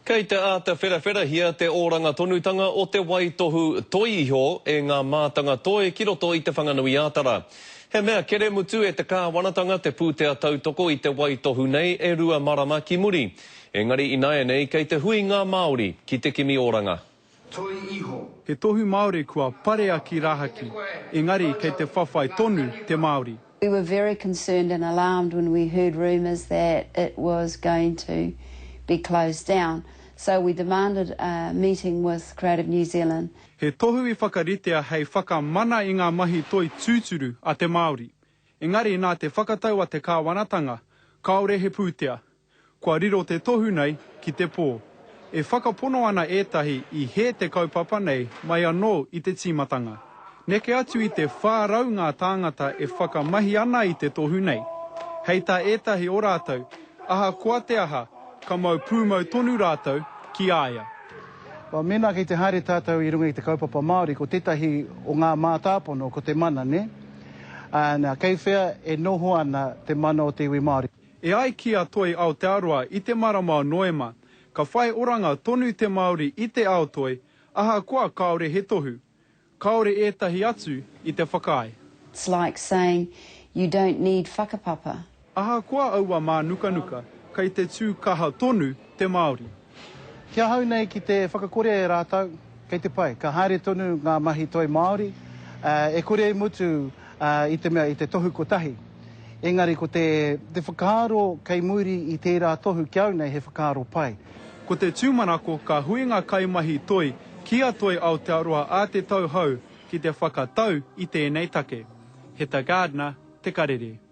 Kei te āta wherawherahia te oranga tonutanga o te waitohu toi iho e ngā mātanga toi ki roto i Te Whanganui-ā-Tara. He mea keremutu e te kāwanatanga te pūtea tautoko i te waitohu nei e rua marama ki muri. Engari ināianei kei te hui ngā Māori ki te kimi oranga. Toi iho. He tohu Māori kua parea ki rahaki, engari kei te whawhai tonu te Māori. We were very concerned and alarmed when we heard rumours that it was going to be closed down, so we demanded a meeting with Creative New Zealand. He tohu i whakaritea hei whakamana i ngā mahi toi tūturu a te Māori. Engari nā te whakatau a te kāwanatanga, kāore he pūtea. Kua riro te tohu nei ki te pō. E whakapono ana ētahi i hē te kaupapa nei mai anō i te tīmatanga. Neke atu i te 400 ngā tāngata e whakamahi ana i te tohu nei. Hei tā ētahi o rātou, ahakoa te aha, ka mau pūmau tonu rātou ki a ia. Well, mēnā kei te haere tātou i runga i te kaupapa Māori, ko tētahi o ngā mātāpono ko te mana, nē? Ā, nā, kei whea e noho ana te mana o te iwi Māori? E ai ki a Toi Aotearoa i te marama o Noema, ka whai oranga tonu te Māori i te ao toi, ahakoa kāore he tohu. Kāore ētahi atu i te whakaae. It's like saying you don't need whakapapa. Ahakoa aua mānukanuka, kei te tū kaha tonu te Māori. Ki ahau nei ki te whakakorea e rātou, kei te pai, ka haere tonu ngā mahi toi Māori, e kore e mutu i te mea i te tohu kotahi. Engari ko te te whakaaro kei muri i tērā tohu ki au nei he whakaaro pai. Ko te tūmanako ka hui ngā kaimahi toi ki a Toi Aotearoa ā te tau hou ki te whakatau i tēnei take. Heta Gardiner, Te Karere.